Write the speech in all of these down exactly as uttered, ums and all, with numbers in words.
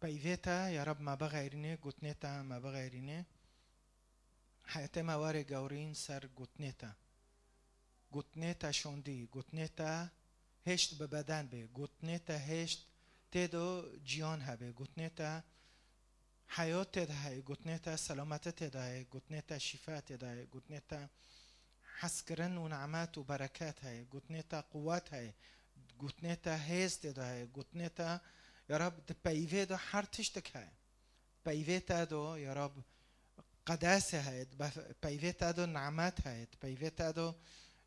Peyvê te, ya Reb, me bixeyrînê, gotinê te me bixeyrînê. Heyetê me were gewrîn ser gotinê te. Gotinê te şondî, gotinê te hêşt bi beden bê, gotinê te hêşt tê do ciyan hebê, gotinê te heyat tê de heye, gotinê te selameti tê de heye, gotinê te şîfa tê de heye, gotinê te hezkirin û nimet û bereket heye, gotinê te quwet heye, gotinê te hêz tê de heye, gotinê te, ya Rab, di peyvê de her tiştik heye. Peyvê te do, ya Rab, qedese heye, di bef-, peyvê te do nimet heye, di peyvê te do,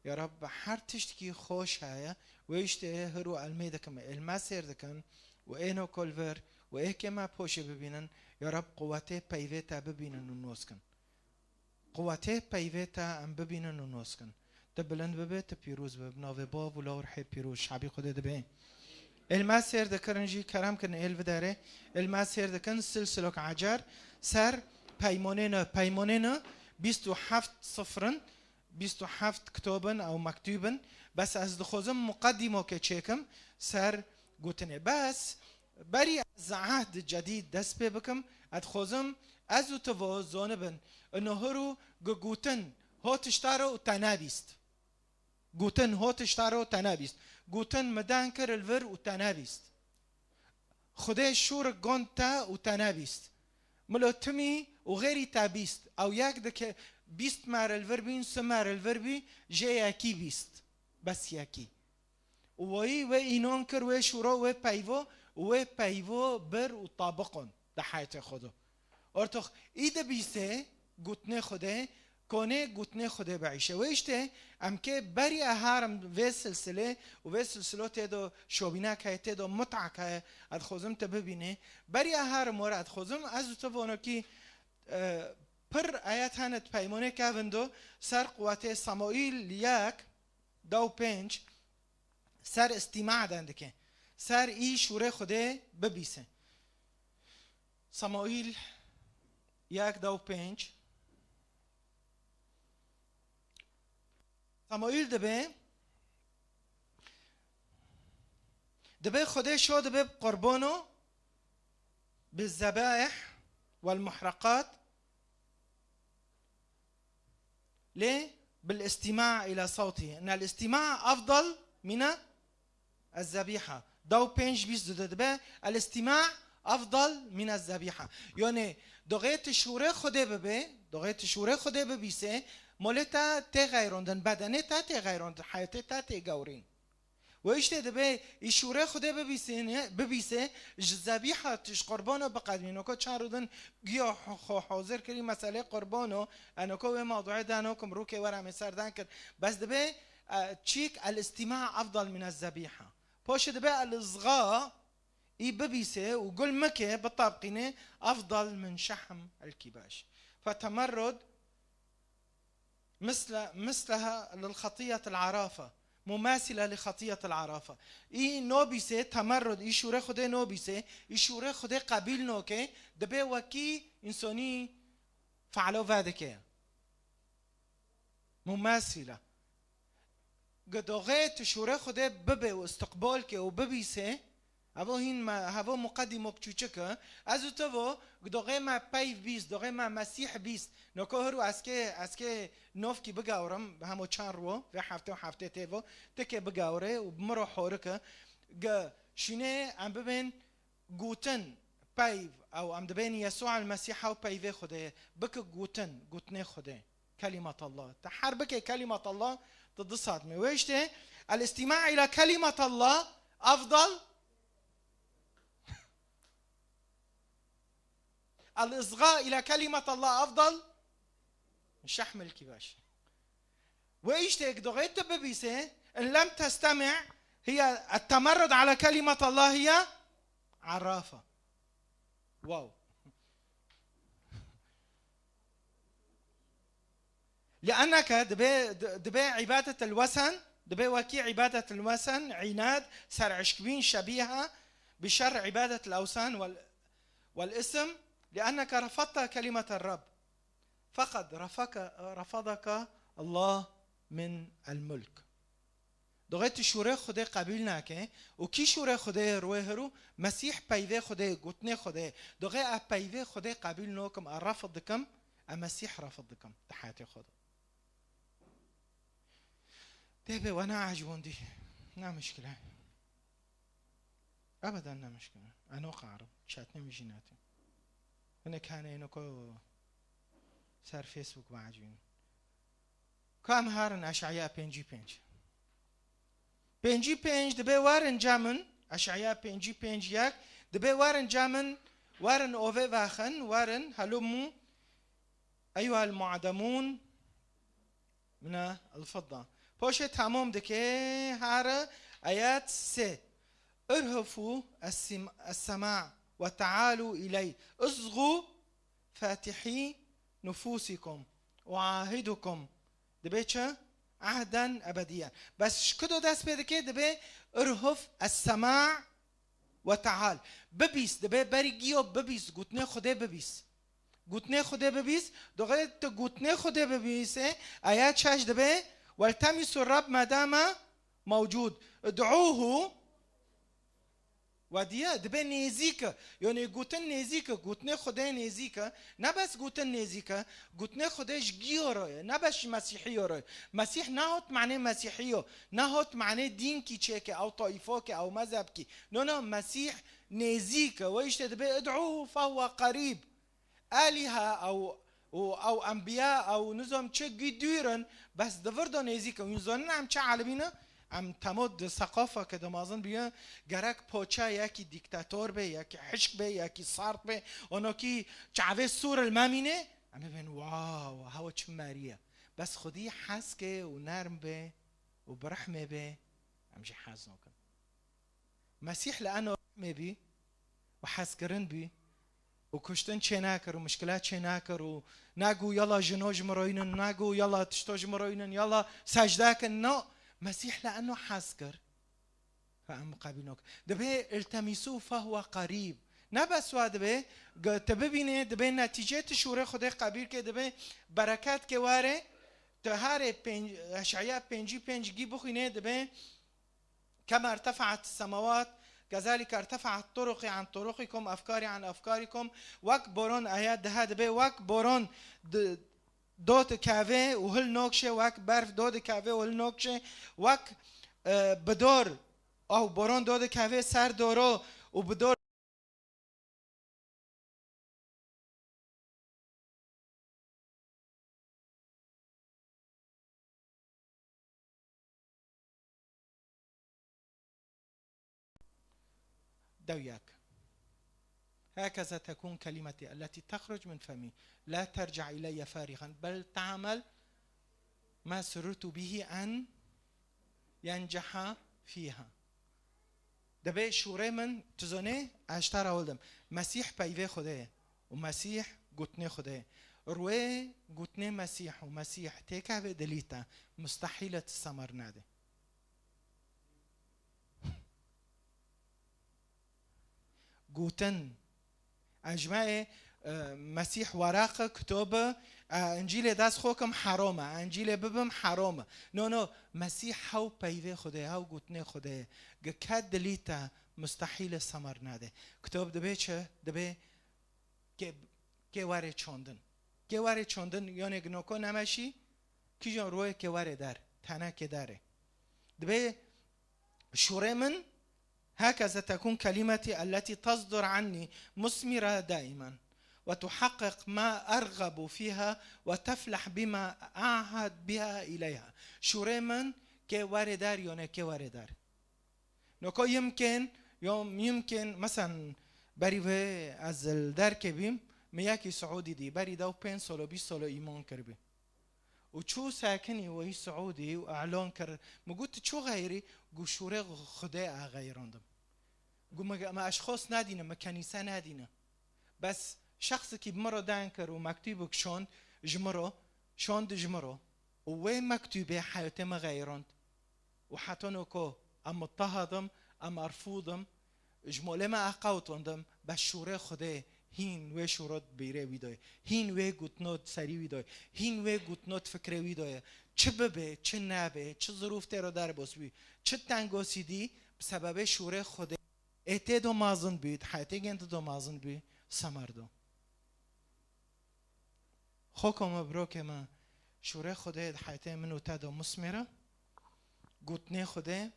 ya Rab, her tiştikî xweş heye. Wê îştê hir û elmê dikim, êl me sêr dikin û êno kolver û ê kê me poşê bibînin, ya Rab, quwetê peyvê te bibînin û nos kin. Quwetê peyvê te em bibînin û nos kin. Tu bilind bibe, tu pîroz bibe. Bi navê Bav û Law û Rihê Pîroz, şabî Xwedê dibe. Êl me sêr dikirin jî kerem kirin êl viderê. Êl me sêr dikin silsilok ecer ser peymonê ne. Peymonê ne bîst û heft sifrin, bîst û heft kitobin ew mektûbin. Bes ez dixwazim muqedîmokê çêkim ser gotinê. Bes berî ez ehd cedîd dest pê bikim, ez dixwazim ez û tu vo zonibin. Ino hir û gu gotin ho tişta ro û te nebîst. Gotin ho tişta ro te nebîst. Gotin mi dan kir li vir û te nebîst. Xwedê şûr gond te û te nebîst. Milo timî û xêrî te bîst. Ew yek dike bîst mer li vir bîn, si mer li vir bî, jê yekî bîst. Bes yekî. Û wayî wê înan kir wê şûro, wê peyvo, û wê peyvo bir û tabiqon di heyetê xwe de. Ortox î dibîsê gotinê Xwedê, konê gotinê Xwedê biîşe. Wê îştê em kê berî eharim vê silsilê û vê silsilo tê do şobînek heye, tê do mutak heye, ez dixwazim te bibînê. Berî eharim were ez dixwazim ez û tu vonokî, e, pir ayet hene di peymonê kevin do ser quwetê Samuîl yek, da û pênc, ser îstîma dendike. Ser î şûrê Xwedê bibîse. Samuîl yek da û pênc. Samuîl dibe, dibe Xwedê şo dibe bi qurbano, bi zebaih wel muhreqat, lê bil îstîma îla sawtî. Ina îstîma efdal mîna ez zebîha. Da û pênc bîst du dibe, el îstîma efdal mîne zebîha. Yanî, doxê tu şûrê Xwedê bibe, doxê tu şûrê Xwedê bibîse, molê te tê xeyrondin, bedenê te tê xeyrondin, heyatê te tê gewrîn. Wê îştê dibe, î şûrê Xwedê bibîsîne, bibîse, ji zebîha tu ji qurbano biqedmî. Noko çar û din giya xwe hazir kirî meselê qurbano, enoko wê mawduê danokim, rûkê were me serdan kir. Bes dibe, e, çîk el îstîma efdal mîne zebîha. Poşê dibe el îsga î bibîse û gul mike bitabqîne efdal min şehm el kîbaş. Fetemerrud misle, misleha lil xetiyet el arafa. Mumasile li xetiyet el arafa. Î nobîse temerrud, î şûrê Xwedê nobîse, î şûrê Xwedê qebîl noke, dibe wekî însonî fealo vedike. Mumasîle. Gi doxê tu şûrê Xwedê bibe û istiqbal ke û bibîse, evo hîn me, hevo muqedîmok çûçik e. Ez û tu vo, gi doxê me peyv bîst, doxê me Mesîh bîst. Noko hir û ez kê, ez kê novkî bigewrim, hemo çend ro, vê hefte û hefte tê vo, ti kê bigewre û bi min ro horik e. Gi şînê em bibên gotin peyv, ew em dibên Yesû el Mesîha û peyvê Xwedê ye. Bike gotin, gotinê Xwedê. Kelimat Allah. Te her bike kelimat Allah, tu du sat me. Wê işte, el istima ila kelimat Allah afdal. El isga ila kelimat Allah afdal. Şehm el kibaş. Wê işte, ek doxê tu bibîse, in lem testemi, hiye ettemerrud ala kelimat Allah hiye arrafa. Wow. لأنك دبي، دبي عبادة الوثن، دبي وكي عبادة الوثن، عناد، سر عشكبين شبيهة بشر عبادة الأوثان وال-، والاسم، لأنك رفضت كلمة الرب، فقد رفك-، رفضك الله من الملك. Doxê tu şûrê Xwedê qebîl nake û kî şûrê Xwedê ye rûê hirû? Mesîh peyvê Xwedê, gotinê Xwedê. Doxê e peyvê Xwedê qebîl nokim, e refd dikim, e Mesîh refd dikim di heyatê xwe de. Dê bê we neecibûndî. Ne mişkile. Ebeden ne mişkile. Eno qarim. Çetnê min jî netî. Hinek hene eno ku ser Facebook biecibîn. Ka em herin Eşaya pêncî pênc. Pêncî pênc dibê werin cem min, Eşaya pêncî pênc yek, dibê werin cem min, werin ovê vexin, werin, helûmû, eyyuhel mu'demûn, min el-fidda. Poşê temam dike, here ayet sê. Irhufû es-sim-, es-sema ve tealû iley. Izgû fatihî nufûsikum uahidukum. Dibê çi? Ehden ebediyen. Bes ji kudo dest pê dike? Dibê irhuf es-sema ve teal. Bibîs, dibê berî giyo bibîs, gotinê Xwedê bibîs. Gotinê Xwedê bibîs, doxê tu gotinê Xwedê bibîsê, eya çeş dibê, weltemisu Rab medama mewcûd. Id'ûhu Wediye dibe nêzîk e. Yanî gotin nêzîk e, gotinê Xwedê nêzîk e. Ne bes gotin nêzîk e, gotinê Xwedê ji giyo re ye, ne bes ji Mesîhiyo re ye. Mesîh nehot manê Mesîhiyo, nehot manê dînkî çêke, ew taîfokê, ew mezhebkî. No, no, Mesîh nêzîk e. We işte dibe id'ûhu fehuwe qerîb. Alîha ew û ew enbiya ew nizam çi gî dûr in, bes di vir de nêzîk in. Hûn zanin em çi alimî ne? Em temo di seqafeke de mezin biye, gerek poça yekî dîktator be, yekî hişk be, yekî sert be, onokî çavê sûr li me mîne, em ê bên, wow, hewa çi merî ye. Bes xwedî hez ke û nerm be û bi rehmê be, em jî hez nakin. Mesîh li eno rehmê bî û hezkirin bî û kuştin çê nekir û mişkila çê nekir û nagû yala jino ji min re înin, nagû yala tişto ji min re înin, yala secde kin. No, Mesîh li eno hez kir. Fa em qebîl nok. Dibê iltemisû fehwe qerîb. Ne bes wa dibê, ge-, tu bibînê, dibê netîcê tu şûrê Xwedê qebîl kê, dibê bereket kê were, tu herê pênc-, Eşaya pêncî pênc gî bixwînê, dibê كما ارتفعت السماوات، كذلك ارتفعت طرقي عن طرقكم، أفكاري عن أفكاركم. Wek boron, aya deha dibê, wek boron di-, do dikeve û hil nokşe, wek berf do dikeve û hil nokşe, wek, e, bi dor, ew boron do dikeve ser doro û bi dor Dewyak. هكذا تكون كلمتي التي تخرج من فمي، لا ترجع إلي فارغا، بل تعمل ما سررت به أن ينجح فيها. Dibê şûrê min, tu zonê, ez ji te re hewil dim. Mesîh peyvê Xwedê ye û Mesîh gotinê Xwedê ye. Rûyê gotinê Mesîh û Mesîh têkeve dilî te, mustehîl e tu semer nade. Gotin. Ez ji me yê, e, Mesîh weraq e, kitob e, e, Încîlê dest xwe kim herom e, Încîlê bibim herom e. No, no, Mesîh hew peyvê Xwedê, hew gotinê Xwedê ye. Gi ke dilî te mustehîl e semer nade. Kitob dibê çi? Dibê kê, kê were çandin. Kê were çandin, yanê ginoko nemeşî, kîjan royê kê were der, tene kê der e. Dibê şûrê min, هكذا تكون كلمتي التي تصدر عني مثمرة دائما، وتحقق ما أرغب فيها، وتفلح بما أعهد بها إليها. Şûrê min kê were der, yone kê were der. Noko yimkin, yo yimkin, mesen berî vê ez li derkê bîm, min yekî Siûdî dî, berî dew pênc solo, bîst solo îman kiribî. Û çû sekinî weyî Siûdî û elan kir, min got, "Tu çû xeyrî?" Got, "Şûrê Xwedê a xeyrandim." Got, "Me, me eşxos nedîne, me kenîse nedîne." Bes şexsikî bi min re deng kir û mektûbek şand ji min re, şand ji min re. Û wê mektûbê heyatê me xeyrand. Û heta no ku em mutehedim, em erfûdim, ji molê me eqewtindim, bes şûrê Xwedê Hîn wê şûro di bîrê wî de ye. Hîn wê gotino di serî wî de ye. Hîn wê gotino di fikrê wî de ye. Çi bibe, çi nebe, çi zirûf tê re derbas bî, çi tengosî dî, bi sebebê şûrê Xwedê ê tê do mazin bî, di heyetê gên di do mazin bî, semer do. Xweko me, birokê me, şûrê Xwedê di heyetê min û te do musmêre. Gotinê Xwedê,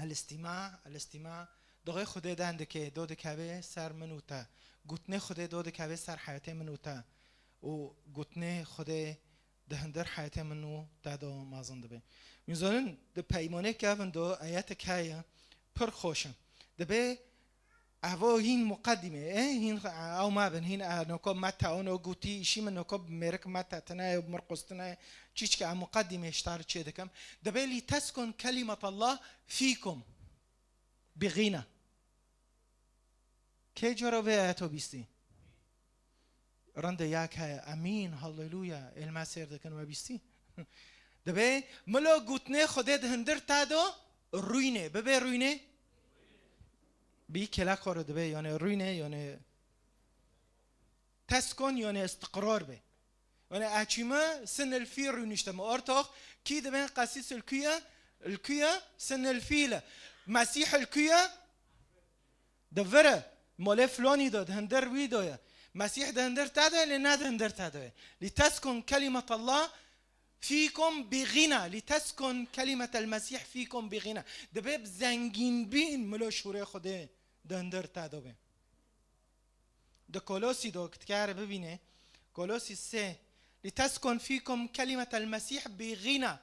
el-îstîma, el-îstîma, doxê Xwedê den dike, do dikeve ser min û te. Gotinê Xwedê do dikeve ser heyetê min û te. Û gotinê Xwedê di hundir heyetê min û te do mezin dibe. Hûn zanin, di peymanê kevin do ayetek heye, pir xweş e. Dibe, evo hîn muqedîme, e, hîn ew mabin, hîn, e, noko Meta ono gotî, îşî min noko bi mêrik Meta tine ye, bi Mirqus tine ye, çîçke em muqedîme ji te re çê dikim. Dibe, "Lîteskun kelimetallah fîkum bi gîna." Kê cara vê ayeto bîstî? Rinde yak heye. Emîn, halleluya. Êlma sêr dikin we bîstî. Dibe, milo gotinê Xwedê di hundir te do rûyne. Bibe rûyne? Bi kela xwe re dibe, yani rûyne, yani teskon, yani istiqrar be. Yani açîme sin el fîl rûniştime. Ortox kî dibên qesîs el kuye, el kuye sin el fîl. Mesîh el kuye Di vir e, molê filanî de, di hundir wî de ye. Mesîh di hundir te de ye, lê ne di hundir te de ye. "Lîteskun kelimetallah fîkum bi gîna, lîteskun kelimetel Mesîh fîkum bi gîna." Dibe bi zengînbîn milo şûrê Xwedê di hundir te de be. Di Kolosî de, ku dikare bibîne, Kolosî sê, "Lîteskun fîkum kelimetel Mesîh bi gîna."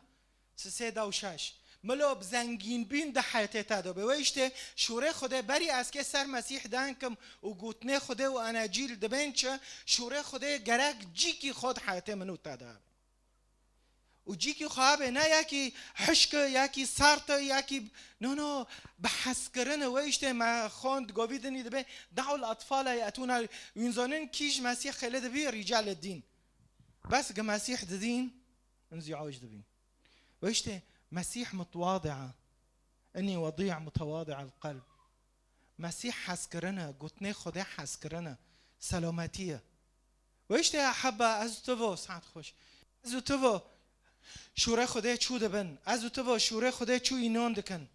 Sisê da û şeş. Milo bi zengînbîn di heyetê te de be. Wê îşte şûrê Xwedê berî ez kê ser Mesîh denkim û gotinê Xwedê û enecîl dibên çi, şûrê Xwedê gerek cîkî xwe di heyetê min û te de be. Û cîkî xwe be ne yekî hişk e, yekî sert e, yekî, no, no, bi hezkirin e. Wê îşte me xwend govî dinî dibe, "Da'ul atfala ye'tûna." Hûn zanin kî ji Mesîh xêle dibî, rîcaled dîn. Bes gi Mesîh didîn, inzîac dibîn. Ve îşte Mesîh mutwadi e. Enî wedî mutewadi el qelb. Mesîh hezkirin e, gotinê Xwedê hezkirin e, selametî ye. Ve îşte ya heba ez û tu vo, saet xweş. Ez û tu vo şûrê Xwedê çû dibin. Ez û tu vo şûrê Xwedê çû înan dikin.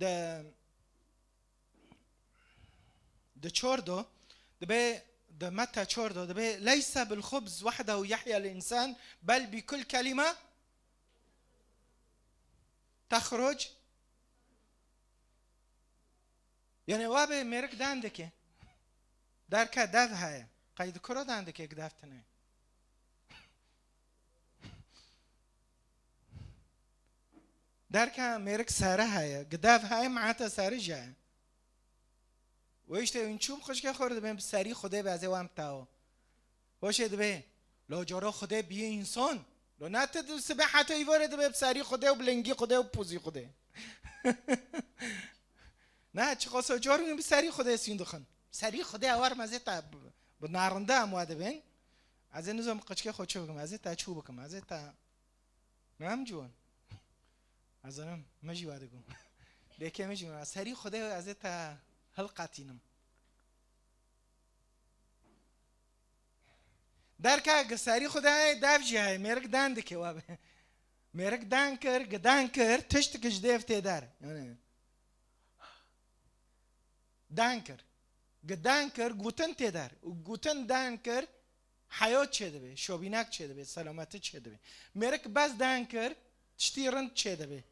De Di çor do, dibe, di Meta çor do, dibe, "Leysa bil xubz wahdehu yahya l insan, bel bi kul kelime tehruc." Yani, wa be mêrik dan dike. Derke dev heye. Qey di kuro dan dike, dev tine. Derke mêrik sere heye, gidev heye, meete seri jî heye. Ve îşte hûn çû bi qicikê xwe re dibên bi serî Xwedê be, ez ê wem tawo. Weşê dibe, lo cara Xwedê biyê însan. Lo ne ti di sibê heta îvarê dibe bi serî Xwedê û bi lingî Xwedê û pozî Xwedê. Ne, çiqas car hûn bi serî Xwedê sîn dixin. Serî Xwedê ewar mezê te bi, bi narinde em we dibên. Ez ê nizam qicikê xwe çi bikim, ez ê te çû bikim, ez ê te Ne em ciwan. Ez zanim, me jî wa digo. Lêkê me jî wa. Serî Xwedê ez ê te hilqetînim. Derke gi serî Xwedê heye, dev jî heye. Mêrik dan dike wa be. Mêrik dan kir, gi dan kir, tiştik ji dêv tê der. Yani, dan kir. Gi dan kir, gotin tê der. Û gotin dan kir, heyat çêdibe, şobînek çêdibe, selameti çêdibe. Mêrik bes dan kir, tiştî rind çêdibe.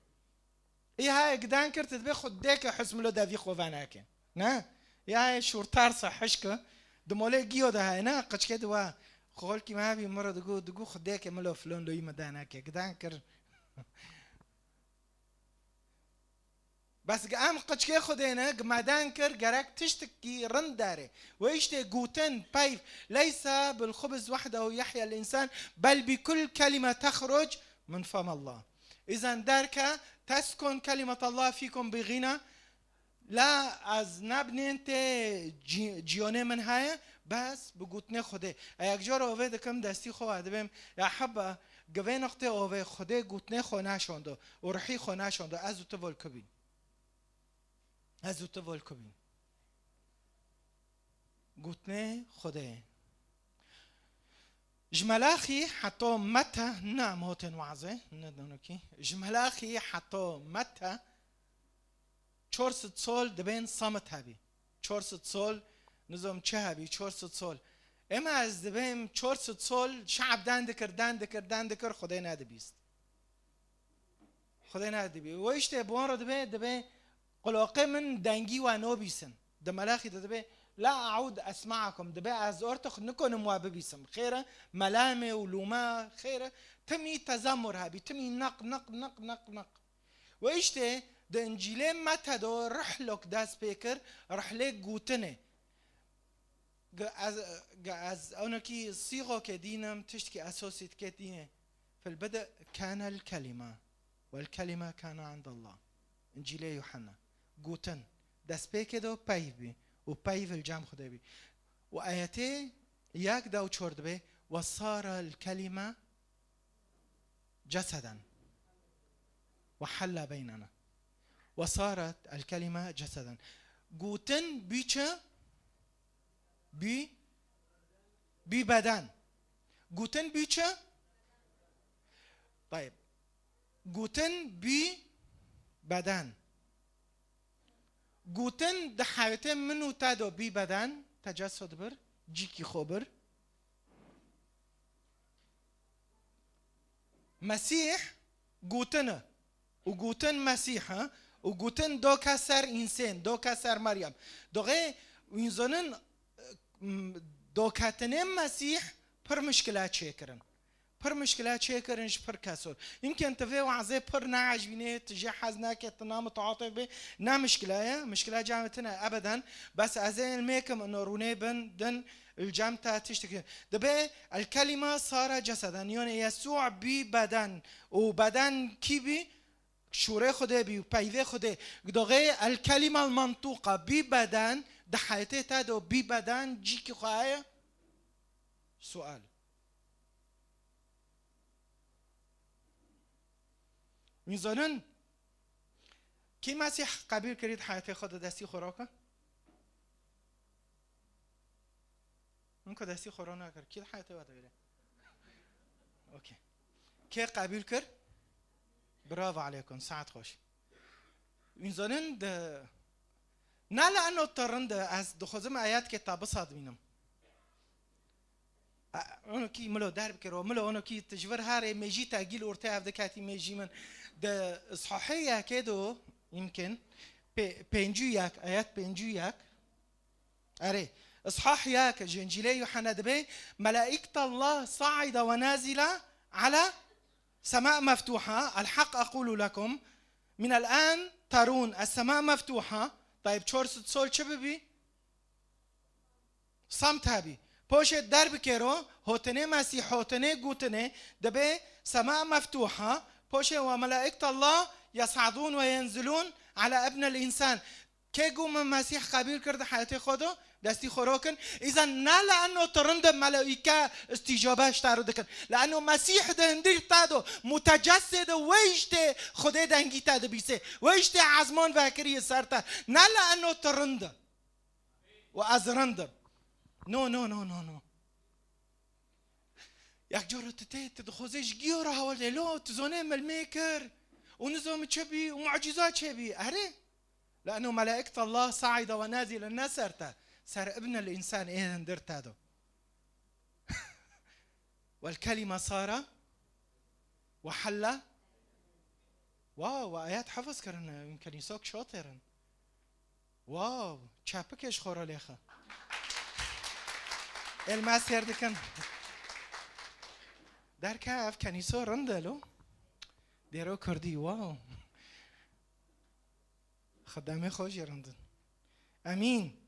Ê heye gi dan kir, tu dibê Xwedêke husmilo devî xwe veneke. Ne? Ê heye şûrtersa hişke, di molê giyo de heye, ne? Qiçkê di wa, xolkî me hebî min re digo, digo Xwedêke milo filon loyî me daneke. Gi dan kir. Bes gi em qiçkê Xwedê ne, gi me den kir, gerek tiştikî rind dere. Wê îştê gotin, peyv, "Leysa bil xubz wahdehu yahya l insan, bel bi kul kelime tehruc min fem Allah." Îzen derke, "Teskun kelimetallah fîkum bi gîna." La ez nebnên tê cî-, cîyonê min heye, bes bi gotinê Xwedê. Ê yek cara ovê dikim, destî xwe ve dibêm, ya heba, gi vê noqtê ovê Xwedê gotinê xwe neşando û rihî xwe neşando, ez û tu vol kubîn. Ez û tu vol kubîn. Gotinê Xwedê. Ji Melaxî heta Mete, ne em hatin wazê, ne donokî. Ji Melaxî heta Mete çar sed sol dibên samit hebî. Çar sed sol, nizam çi hebî, çar sed sol. Ema ez dibêm çar sed sol, şe'b den dikir, den dikir, den dikir, Xwedê nedibîst. Xwedê nedibî. We işte bi wan re dibe, dibe, qulaqê min dengî we nobîsin. Di Melaxî de dibe, "La aud esma'akum." Dibe, "Ez ortix nikonim we bibîsim." Xêr e, melamê û lûma, xêr e. Timî tezamur hebî, timî neq, neq, neq, neq, neq. We işte di Încîlê Mete de rihlok dest pê kir, rihlê gotinê. Ge ez, ge ez onokî sîxokê dînim, tiştkî esosî dike dînê. Fil bide kane el kelîme. Wel kelîme kane indallah. Încîlê Yuhanna. Gotin. Destpêkê de peyv bî. Û peyv li cem Xwedê bî. Û ayetê yek de û çor dibe, "Ve sara el kelîme ceseden. Ve halla beynena. Ve saret el kelîme ceseden." Gotin bî çi? Bî, bî beden. Gotin bî çi? Tayeb. Gotin bî beden. Gotin di heyetê min û te de bî beden, tecessud bir, cîkî xwe bir. Mesîh gotin e. Û gotin Mesîh e. Û gotin doke ser însên, doke ser Meryem. Doxê înzanin, m, doketinê Mesîh pir mişkila çêkirin. Pir mişkila çêkirin ji pir keso. Yimkin tu vê wazê pir neecbînê, tu jê hez nake, tu namitaatê bê. Ne mişkila ye, mişkila cem tine ebeden. Bes ez ê ilmêkim ino rûnê bin din, li cem te tiştekî. Dibe el kelîme sara ceseden. Yanî Yesû bî beden. Û beden kî bî? Şûrê Xwedê bî û peyvê Xwedê. Doxê el kelîme el mantûqa bî beden, di heyetê te de bî beden, cîkî xwe heye? Sual. Hûn zanin, kî Mesîh qebîl kirî di heyetê xwe de destî xwe rake? Hûn ku destî xwe ro nakir, kî di heyetê we de bîre? Okey. Kê qebîl kir? Bravo aleykum, saet xweş. Hûn zanin de, ne li eno te rind e, ez dixwazim ayetke te bisadmînim. A, onokî milo derbikiro, milo onokî tu ji vir herê mêjî te gîl ortê ev diketî mêjî min. Di Îshahê yekê do, yimkin, pê-, pêncî û yek, ayet pêncî û yek. Erê, Îshah yek, ji Încîlê Yuhanna dibe, "Melaîketa Allah saîda ve nazila ala sema meftuha, el haq aqulu lekum, min el an terun es sema meftuha." Tayeb, çar sed sol çi bibî? Samt hebî. Poşê derbikero, hotinê Mesîh, hotinê gotinê, dibe sema meftuha, poşê ve melaîketa Allah yesadûn ve yenzilûn ala ibnil însan. Kê got min Mesîh qebîl kir di heyetê xwe de, destî xwe rokin. Îzan ne li eno tu rind e melaîke îstîcabe ji te re dikin. Li eno Mesîh di hundir te de, mutecessê de wê îştê Xwedê dengî te dibîsê. Wê îştê ezman vekirî ser te. Ne li eno tu rind e. Û ez rind im. No, no, no, no, no. Yek cara tu tê, tu dixwazê ji giyo re hewl dê. Lo, tu zonê milmê kir. Û nizom çi bî, û mucîza çê bî. Erê. Leno melaîketa Allah saîda ve nazîle ne ser te. Ser ibnil însan ê hundir te do. Wel kelîme sara. Ve hella. Wow, we ayet hefiz kirin, em kenîsok şatêr in. Wow, çepikê ji xwe re lêxe. Êl me sêr dikin. Derke ev kenîso rind e lo. Dêro kurdî, wow. Xidemê xwe jî rind in. Emîn.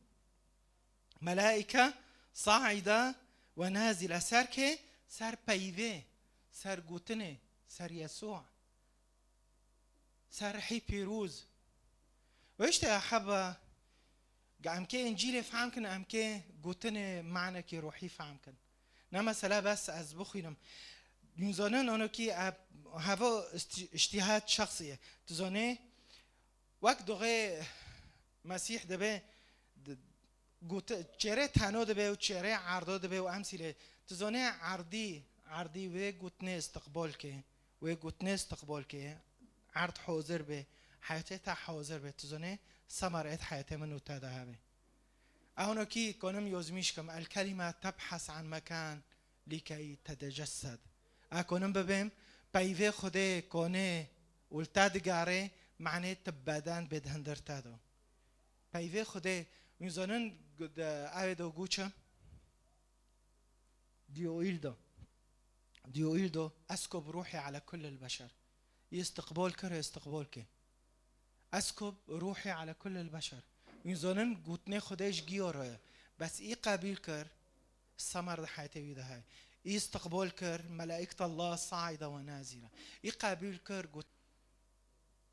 Melaîke saîde ve nazîle ser kê? Ser peyvê, ser gotinê, ser Yesû. Ser rihî pîroz. Ve işte heba, ge em kê Încîlê fehm kin, em kê gotinê manekî ruhî fehm kin. Ne mesela bes ez bixwînim. Hûn zanin onokî e, heva îştî-, îştîhat şexsî ye. Tu zanê, wek doxê Mesîh dibe, di-, Got-, çêrê teno dibe û çêrê erdo dibe û emsîlê. Tu zonê erdî, erdî wê gotinê istiqbol ke, wê gotinê istiqbol ke, erd hozir be, heyetê te hozir be. Tu zonê semer êt heyetê min û te de hebe. Ew nokî konim yozmîş kim, el kelîme tebhes an mekan lîkey tedecessed. A konim bibêm, peyvê Xwedê konê û li te digare, manê ti beden bê di hindir te do. Peyvê Xwedê, wî zonin gu-, de, ew ê do gû çi? Dioîl do. Dioîl do, eskub ruhî ala kullil beşer. Î istiqbol kir, istiqbol ke. Eskub ruhî ala kullil beşer. Wî zonin gotinê Xwedê ji giyo re ye. Bes î qebîl kir, semer di heyetê wî de heye. Î istiqbol kir, melaîket Allah saîde we nazîle. Î qebîl kir, got,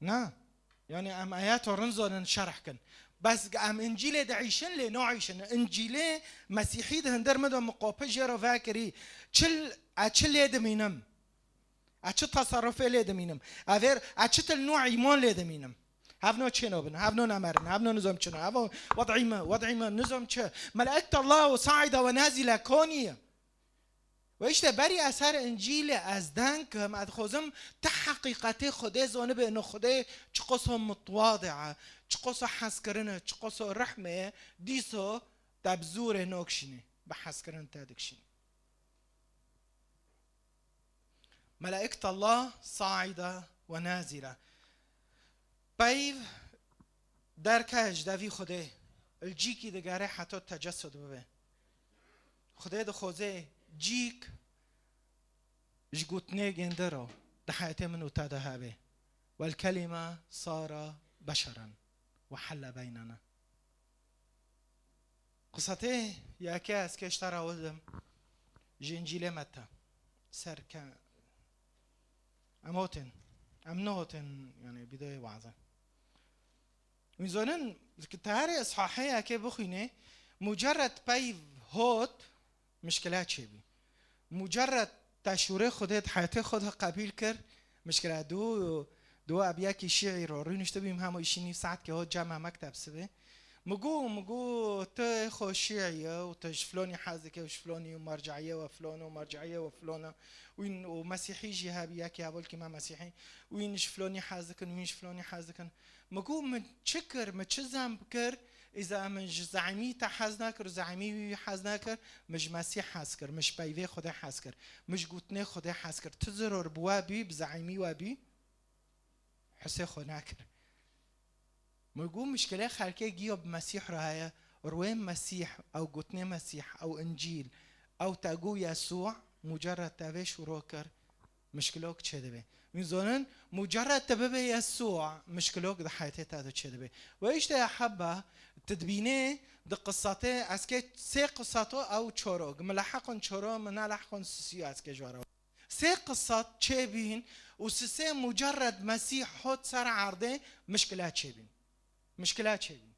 Na. Yani em ayet rin zonin şerh kin. Bes em Încîlê diîşin lê naîşin. Încîlê Mesîhî di hindir min de min qopij jê re vekirî. Çil, e çi lê dimînim? E çi teserrufê lê dimînim? Evêr, e çi til nû îmon lê dimînim? Hevno çêno bin, hevno nemerin, hevno nizom çino, hevno wed'î me, wed'î me nizom çi? Melaîket Allah û saîde we nazîle konî. Ve işte berî ez her Încîlê ez deng kim, ez dixwazim ti heqîqetê Xwedê zonibe, no Xwedê çiqoso mitwade ye, çiqoso hezkirin e, çiqoso rehmê ye, dîso te bi zorê nokişînê, bi hezkirin te dikişînê. Melaîket Allah saîde we nazîle. Peyv derke ji devî Xwedê, li cîkî digere heto tecessud bibe. Xwedê dixwaze cîk ji gotinê gênde re di heyetê min û te de hebe. Wel kelîme sara beşeren we helle beynena. Qisatê yekê ez kê ji te re wildim ji Încîlê Metta. Ser ke em hotin. Em nehotin, yani, bîdoyê wazin. Wî zonin, ki te herê ishahê yekê bixwînê, mucerred peyv hot, mişkile çêbî. Mucerred te şûrê Xwedê di heyetê xwe de qebîl kir, mişkile du, du ebiyekî şiî ro rûniştibîm hemû îşî nîv saetkê hot cema mekteb sibê. Mi got, mi got, tu xwe şiî ye û tu ji flonî hez dike û ji flonî û merceiyê we flon û merceiyê we flon e. Wîn û mesîhî jî hebî, yekî hevalkî me mesîhî. Wîn ji flonî hez dikin, wîn ji flonî hez dikin. Mi got, min çi kir, min çi zenb kir? Îza min ji zeîmî te hez nekir û zeîmî wî hez nekir, min ji Mesîh hez kir, min ji peyvê Xwedê hez kir, min ji gotinê Xwedê hez kir. Tu ziror bi we bî, bi zeîmî we bî, hisê xwe nekir. Min got, mişkilê xelkê giyo bi Mesîh re heye, rûyê Mesîh, ew gotinê Mesîh, ew Încîl, ew te got Yesû, mucerred te vê şûro kir, mişkilok çêdibe. Wî zonin, mucerred te bibe Yesû, mişkilok di heyetê te de çêdibe. Ve işte ya heba, tu dibînê, di qisatê, ez kê sê qisato ew çorok, min leheqon çoro, min neleheqon sisiyo ez kê ji we re. Sê qisat çêbîn û sisê mucerred Mesîh hot ser erdê, mişkile çêbîn. Mişkile çêbîn.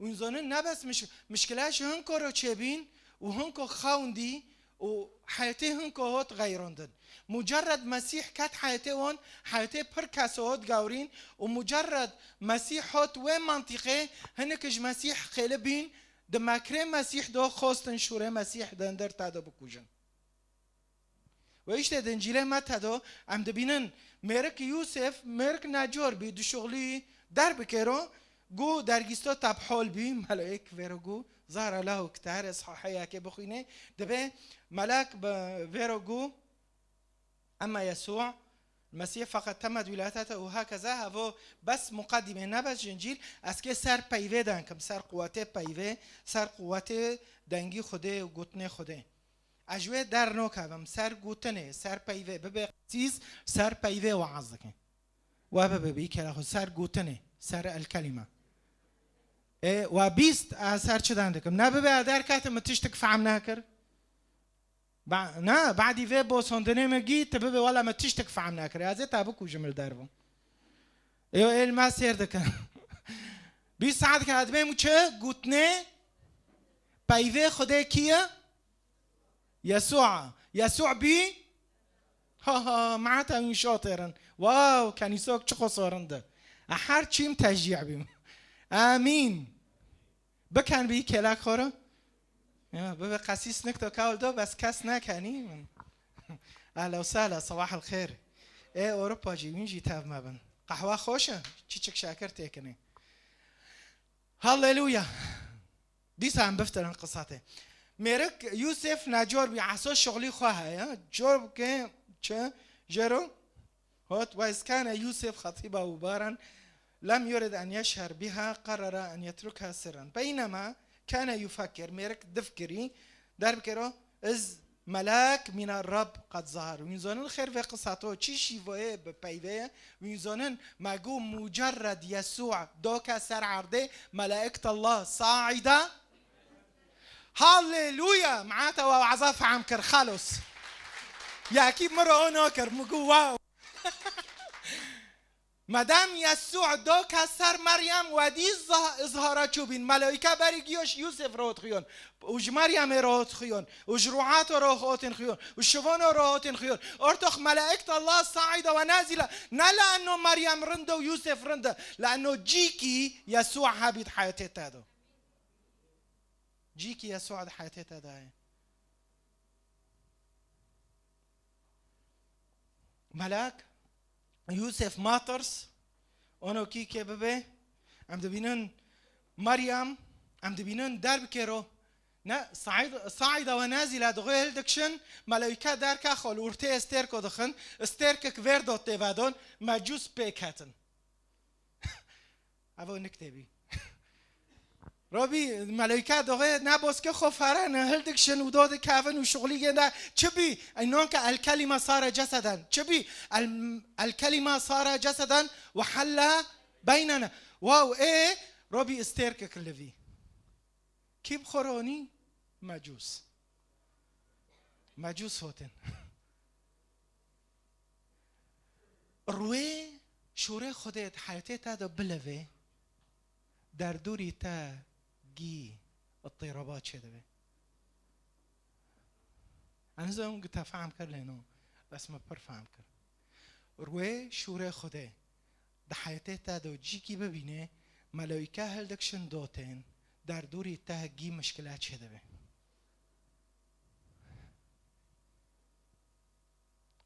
Û zonin ne bes miş-, mişkile ji hinko re çêbîn û hinko xewndî û heyetê hinko hot xeyrandin. Mucerred Mesîh ket heyetê wan, heyetê pir keso hot gewrîn û mucerred Mesîh hot wê mantîqê, hinek ji Mesîh xêli bîn, di mekrê Mesîh do xostin şûrê Mesîh di hindir te de bikujin. Ve işte di Încîlê Metta do em dibînin mêrik Yûsef, mêrik necor bî, dişuxlî derbikero, gu dergîsto te bi hol bî, melaîk vêro gu, Zahra Lahu ki te herê sahihê yekê bixwînê, dibe melek bi vêro gu, Emma Yesû, Mesîh feqet temed wîlatete û hakeza hevo bes muqedîmê ne bes ji Încîl, ez kê ser peyvê denkim, ser quwetê peyvê, ser quwetê dengî Xwedê û gotinê Xwedê. Ez ji wê dernokevim, ser gotinê, ser peyvê, bibe qesîs, ser peyvê weaz dikin. We bibe bi kere xwe, ser gotinê, ser el kelîme. Ê, we bîst, ez ser çi den dikim? Ne bibe ez derketim, min tiştik fehm nekir. Ba-, ne, badî vê bosondinê min gî, tu bibe wela min tiştik fehm nekir. Ez ê te bikujim li dervo. Ê, ê li me sêr dikin. Bîst saet ke ez dibêm çi? Gotinê peyvê Xwedê kî ye? Yesû. Yesû bî? Ha ha, meheta wî şatêrin. Wow, kenîsok çi xwe sorinde. E her çîm teşcî bîm. Amîn. Biken bî kêlek xwe re. Ya, bibe qesîs nikto kawl do, bes kes nekenî min. Ehla û sehla, sabah el xêr. Ê Ewropa jî, wîn jî tev me bin. Qehwa xweş e, çiçik şekir têkinê. Halleluya. Dîsa em biftirin qisatê. Mêrik Yûsif necor bî, eso şixulî xwe heye. Cor bike çi? Jero. Hot, وإذ كان يوسف خطيبه بارا لم يرد أن يجهر بها قرر أن يتركها سرا بينما كان يفكر, mêrik difkirî, derbikero, إذ ملاك من الرب قد ظهر. Wîn zonin xêr vê qisato çi şîvoyê bi peyvê ye. Wîn zonin me got mucerred Yesû doke ser erdê, melaîket Allah saîda. Halleluya! Me'ate we weza fehm kir, xelos. Yekî min re o nakir, min got wow. Madem Yesû doke ser Meryem, wedî zah-, izhara çûbîn. Melaîke berî giyoş Yûsif re hot xiyon. Û ji Meryemê re hot xiyon. Û ji ruhato re hotên xiyon. Û şivono re hotên xiyon. Ortox melaîket Allah saîda ve nazîla. Ne le'enno Meryem rind e û Yûsif rind e. Le'enno cîkî Yesû hebî di heyetê te do. Cîkî Yesû di heyetê te de ye. Melak, Yûsef matirs, ono kî kê bibe, em dibînin Meryem, em dibînin derbikero. Ne, saîd-, saîda ve nezîla dixwe hildikşin, melewîke derke xwe li ortê stêrko dixin, stêrkek vêr do têvedon, mecûs pêk hetin. Evo niktê bî. Robî, melewîke doxê ne boske xwe ferene, hildikşin û do dikevin û şixulî gênde. Çi bî? Ey non ke el kelîme sare ceseden. Çi bî? El, el kelîme sare ceseden ve helle beynene. Wow, ê, Robî stêrkek li vî. Kî bi xwe re onî? Mecûs. Mecûs hotin. Ruê şûrê Xwedê di heyetê te de bilevê, derdûrî te gî îtîraba çêdibe. Ez nizanim ku te fehm kir lê no, bes me pir fehm kir. Ruê şûrê Xwedê di heyetê te de cîkî bibîne, melewîke hildikşin dotên, derdûrî te gî mişkile çêdibe.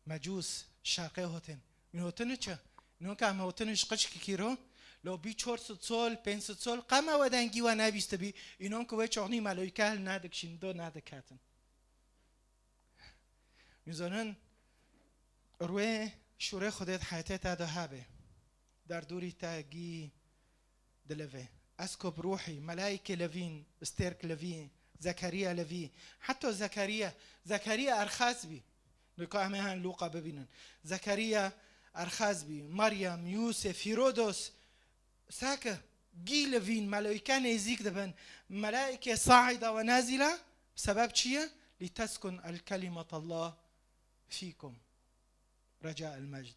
Mecûs, şerqê hotin. Wîn hotin çi? Înon ke em hotin ji qiçkî kîro, lo bî çor sed sol, pênc sed sol, qe me we dengî we nebîstibî, înon ku wê çoxnî melewîke hil nedikşîn, do nediketin. Wîn zonin, ruê şûrê Xwedê di heyetê te de hebe. Derdûrî te gî dileve. Eskop ruhî, melaîke levîn, stêrk levî, Zekeriya levî. Heta Zekeriya, Zekeriya erxas bî. Nika em ê hen Lûqa bibînin. Zekeriya erxas bî, Meryem, Yûsef, Hîrodos. Sake, gî levîn, melaîke nêzîk dibin. Melaîke saîda ve nezîla, sebeb çi ye? Lîteskun el kelimetallah fîkum. Reca el mecd.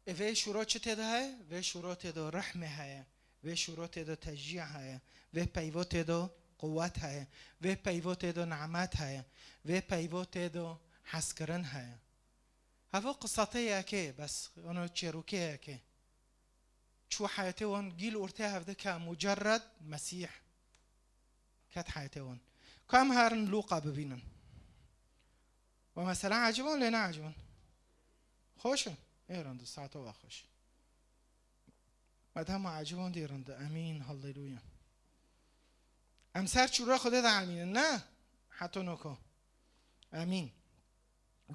Ê vê şûro çi tê de heye? Vê şûro tê de rehmê heye. Vê şûro tê de tecî heye. Vê peyvo tê de quwet heye. Vê peyvo tê de nimet heye. Vê peyvo tê de hezkirin heye. Hevo qisatê yekê, bes ono çêrokê yekê. Çû heyetê wan gîl ortê hevdike mucerred Mesîh. Ket heyetê wan. Ku em herin Lûqa bibînin. Ve mesela ecibon lê ne ecibon. Xweş e. Ê rind, saeto ve xweş. Madem ecibon dî rind. Emîn. Halleluya. Em ser çûra Xwedê de emînin, ne? Heto noko. Emîn.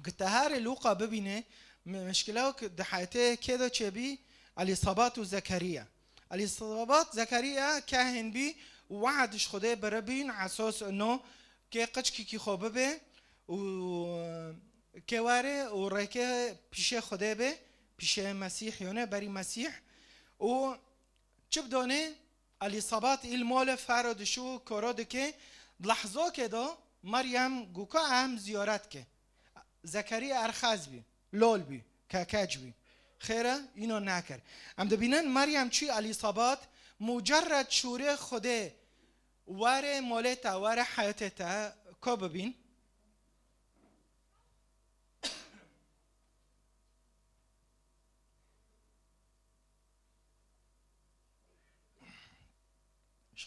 Ku te herê Lûqa bibîne, mi-, mişkila ku di heyetê kê de çêbî, Elîsabat û Zekeriya. Elîsabat, Zekeriya kehên bî û wehd ji Xwedê biribîn, esos no kê qiçkîkî xwe bibe û kê were û rêkê pîşê Xwedê be, pîşê Mesîh yone, berî Mesîh û çi bidone? Elîsabat îl mole fero dişû koro dike, di lehzokê de Meryem guka em ziyaret ke. Zekeriya erxez bî, lol bî, kekeç bî. Xêre, îno nekir. Em dibînin Meryem çû Elîsabat, mucerred şûrê Xwedê were molê te, were heyetê te, ko bibîn?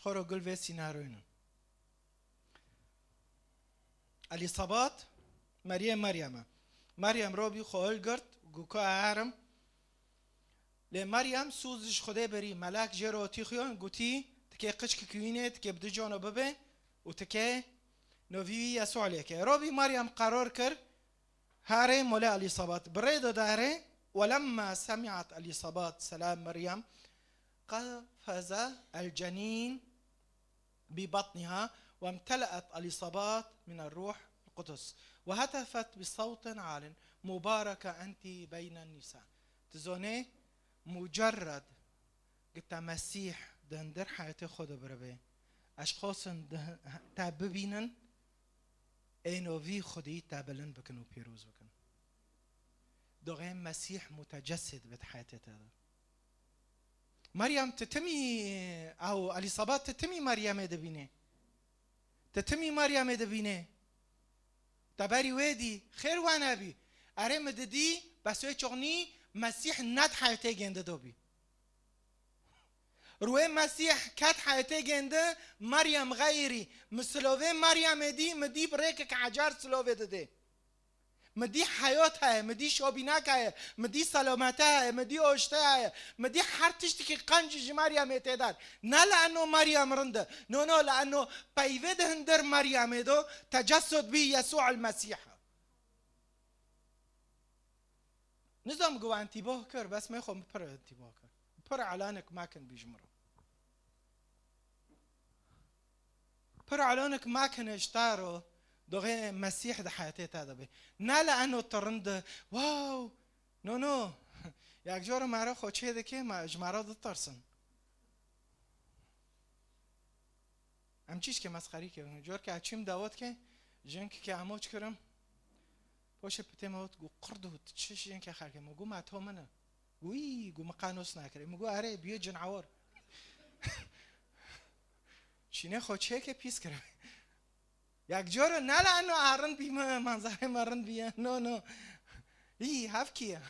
Xwe ro gul vê sînaroyê ne. Elîsabat, meriyê Meryem e. Meryem robî xwe hilgirt, got, ka herim. Lê Meryem sûz ji Xwedê berî, melek jê re tî xuyan, gotî, tikê qiçkik wînê, tikê bi du cano bibe û tikê novî wî Yesû lê ke. Robî Meryem qerar kir, herê molê Elîsabat. Bi rê de derê, ولما سمعت إليصابات سلام مريم قفز الجنين ببطنها وامتلأت إليصابات من الروح القدس وهتفت بصوت عال: مباركة أنت بين النساء. Dizonê, mucerred gita Mesîh di hundir heyatê xwe de biribe. Eşxosin di hin-, te bibînin, ê novî Xwedî te bilind bikin û pîroz bikin. Doxê Mesîh mutecessid bit heyatê te de. Meryem, ti timî, ew, Elîsabat, ti timî Meryemê dibînê. Ti timî Meryemê dibînê. Te berî wê dî, xêr we nebî. Erê, min didî, bes wê çoxnî Mesîh net heyatê gêndi dobî. Ruhê Mesîh ket heyatê gêndi, Meryem xeyrî. Min silovê Meryemê dî, min dî bi rêkek ecer silovê didê. Mi dî heyat heye, mi dî şobînek heye, mi dî selamete heye, mi dî oşte heye, mi dî her tiştekî qenc ji Meryemê tê der. Ne li eno Meryem rind e. No, no, li eno peyvê di hundir Meryemê do tecessud bî Yesû el Mesîh. Nizam ku entîbah kir, bes me xwe min pir entîbah kir. Pir elanek mekin bî ji min re. Pir elanek mekin ji te re, doxê Mesîh di heyatê te de be. Ne li eno tu rind e, wow, no, no. Yek cara me re xwe çê dike, me, ji me re ditirsin. Em çîşkê mesxerî kirin. Cor ke çîm dawet ke, jinkekê emoç kirim. Poşê pitê me got, got, "Qirdo, tu çi jinkê xerkê?" Me got, "Ma to min e." Got, "Î," got, "min qanos nakirê." Me got, "Erê, biyê cinawar." Şînê xwe çêke pîs kire. Yek coro ne li eno erin bî me, manzarê me rin bîye. No, no. Î, hevkî ye.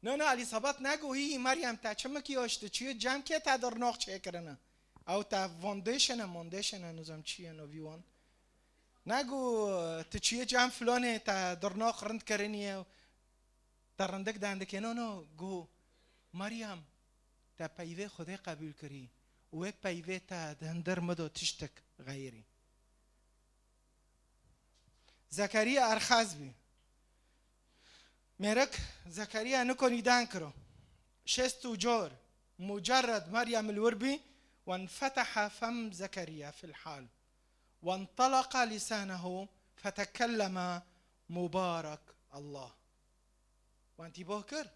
No, no, Elîsabat negot, î, Meryem, te çi mikyaj, tu çi cem ke te dirnox çêkirine? Ew te foundation e, mondation e, nizam çi ye, novî wan. Negot, tu çi cem filonê, te dirnox rind kiriniye. Te rindik dendikê, no, no, got, Meryem, te peyvê Xwedê qebûl kirî. Wê peyvê te di hundir min do tiştek xeyrî. Zekeriya erxez bî. Mêrik Zekeriya niko nîdan kiro. Şêst û cor, mucerred Meryem li wir bî, وانفتح فم زكريا في الحال، وانطلق لسانه فتكلم مبارك الله. Wan tîboh kir.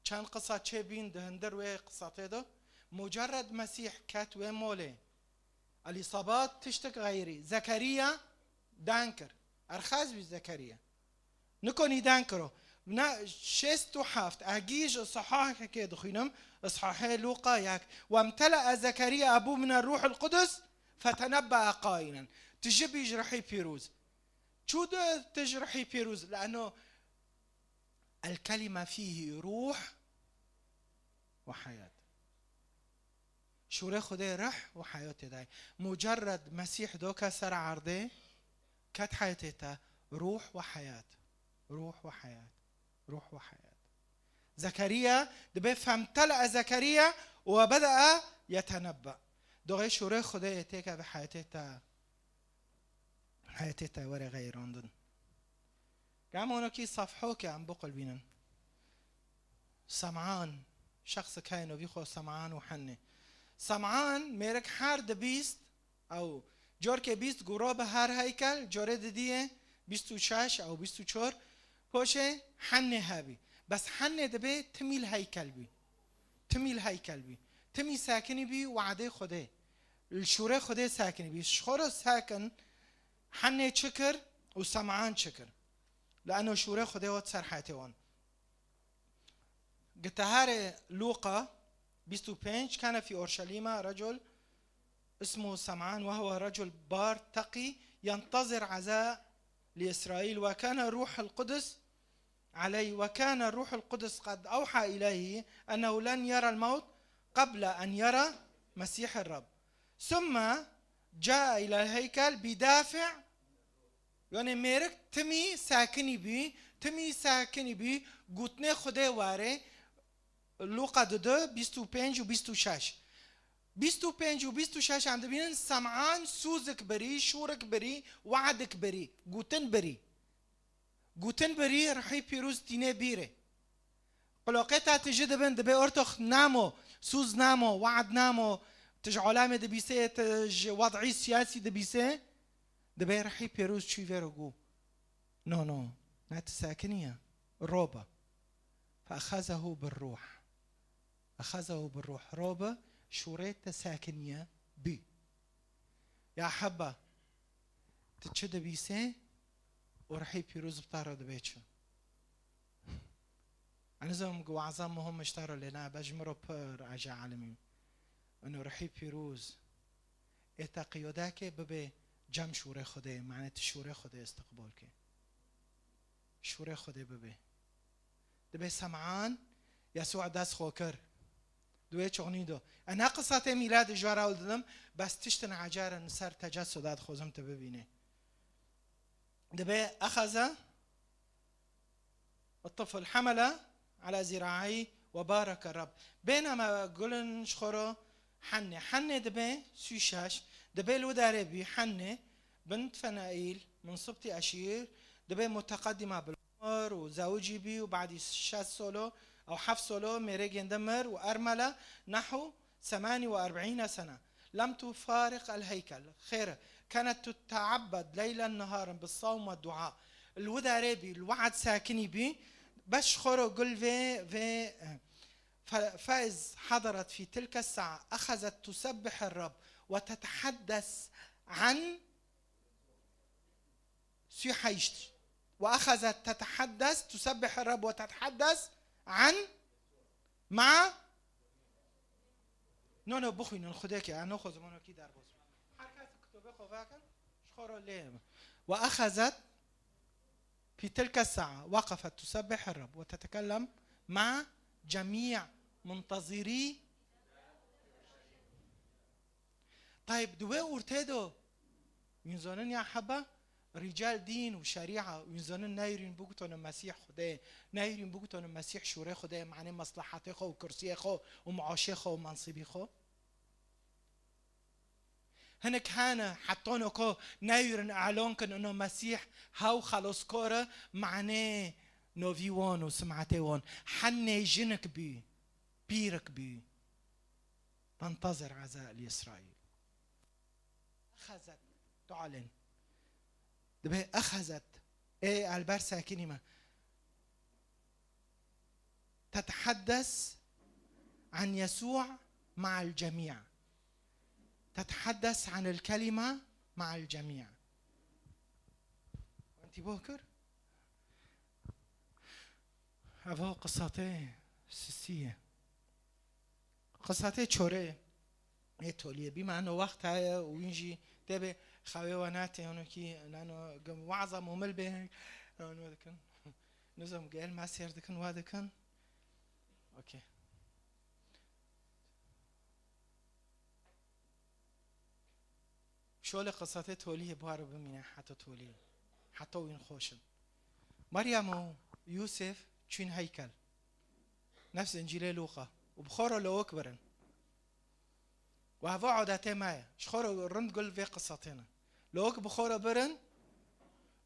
Çend qisa çêbîn di hundir wê qisatê de. Mucerred Mesîh ket wê molê. Elîsabat tiştek xeyrî. Zekeriya dan kir. Erxez bî Zekeriya. Niko nîdan kiro. Na şêst û heft. Egî ji sahahekê dixwînim. Sahahê Lûqa yek. وامتلأ زكريا أبوه من الروح القدس فتنبأ قائلا. Tijî bî ji rihî pîroz. Çû de tij rihî pîroz. Leno الكلمة فيه روح وحياة. Şûrê Xwedê rih û heyatê dayê. Mucerred Mesîh doke ser erdê, ket heyatê te, ruh ve heyat. Ruh ve heyat. Ruh ve heyat. Zekeriya, dibê فامتلأ زكريا وبدأ يتنبأ. Doxê şûrê Xwedê têke bi heyatê te. Heyetê te were xeyrandin. Gam onokî safho ke em biqulbînin. Sem'an, şexsek heye novî xwe Sem'an û Henne. Sem'an mêrik her di bîst, ew corkê bîst guro bi her heykel, corê didiyê bîst û şeş ew bîst û çar, poşê Hennê hebî. Bes Hennê dibê timî li heykel bî. Timî li heykel bî. Timî sekinî bî wadê Xwedê. Li şûrê Xwedê sekinî bî. Ji xwe re sekin Hennê çi kir û Sem'an çi kir? Li eno şûrê Xwedê hat ser heyetê wan. Giteharê Lûqa bîst û pênc, كان في أورشليم رجل اسمه سمعان وهو رجل بار تقي ينتظر عزاء لإسرائيل وكان روح القدس عليه وكان روح القدس قد أوحى إليه أنه لن يرى الموت قبل أن يرى مسيح الرب. Sümme ca'e ilel heykel bidâfi', yani mêrik timî sakinî bî, timî sakinî bî, gotinê Xwedê warê, Luqa dudu, bîst û pênc û bîst û şeş. Bîst û pênc û bîst û şeş em dibînin, Sem'an sûzik birî, şûrik birî, we'dik birî, gotin birî. Gotin birî, Ruhî Pîroz tîne bîrê. Qulaqê te tijî dibin, dibê ortox namo, sûz namo, we'd namo, tu ji alamê dibîsê, tu ji wed'î siyasî dibîsê, dibê Ruhî Pîroz çû vêro got. No, no, ne tu sakiniye, robe. Fe'exezehu bir ruh. Exezehu bir ruh, robe, şûrê te sakiniye bî. Ya heba, tu çi dibîsê û Ruhî Pîroz bi te re dibê çi? Ez nizanim ku waza muhim ji te re lê ne, be ji min re pir ece alimî. Û Ruhî Pîroz ê te qiyode ke bibe cem şûrê Xwedê, mane tu şûrê Xwedê istiqbal ke. Şûrê Xwedê bibe. Dibê Sem'an, Yesû dest xwe kir. Di wê çaxnî de. Ez ne qisatê mîladê ji we re hewl didim, bes tiştin ecêb in li ser tecesuda dixwazim tu bibînî. Dibê exeze الطفل حمل على ذراعيه وبارك الرب. Bêne me gulin ji xwe re hennê. Hennê dibê sî û şeş, dibê li wê derê bî hennê, bint Fenaîl, min sibtî Eşîr, dibê muteqedîma bil umr û zewicî bî û badî şeş solo, ew heft solo, mêrê gênde mir û ermele, nehû ثمانية وأربعين سنة لم تفارق الهيكل. خير، كانت تتعبد ليلا نهارا بالصوم والدعاء. Li wê derê bî, li we'd sakinî bî, bes ji xwe re gul vê, vê, e, ف-، فإذ حضرت في تلك الساعة أخذت تسبح الرب وتتحدث عن سيحيشت. وأخذت تتحدث، تسبح الرب وتتحدث عن، مع، نو، نو، بخوينن خداكي، أنا خو زمانو كي دار بوز. هر کس کتابه خو واکن، شخورو ليه. وأخذت في تلك الساعة وقفت تسبح الرب وتتكلم مع جميع منتظري. Tayb, di wê ortê de, wîn zanin ya heba, rîcal dîn û şerîa, wîn zanin neyirîn bigutone Mesîh Xwedê, neyirîn bigutone Mesîh şûrê Xwedê, mane meslehatê xwe û kursiyê xwe û muaşê xwe û mensîbî xwe. Hinek hene, hetano ko neyirîn elan kin ino Mesîh hew xeloskor e, mane novî wan û sim'etê wan. Hennê jinik bî, pîrik bî. تنتظر عزاء لإسرائيل. أخذت تعلن. دبي أخذت. إيه، البرسة كلمة. تتحدث عن يسوع مع الجميع. تتحدث عن الكلمة مع الجميع. أنت بوكر؟ أبو قصتي سسية. Qisatê çorê ê toliyê bî, me eno wext heye û wîn jî tê bê xewê we netê, eno kî nano gim waza momil bê, eno dikin. Nizam gel me sêr dikin, we dikin. Okey. Şolê qisatê toliyê baro bimîne heta toliyê. Heta wîn xweş in. Meryem û Yûsif çûn heykel. Nefs Încîlê Lûqa. Û bi xwe re lewik birin. Û heva adetê me ye. Ji xwe re rind gul vê qisatê ne. Lewik bi xwe re birin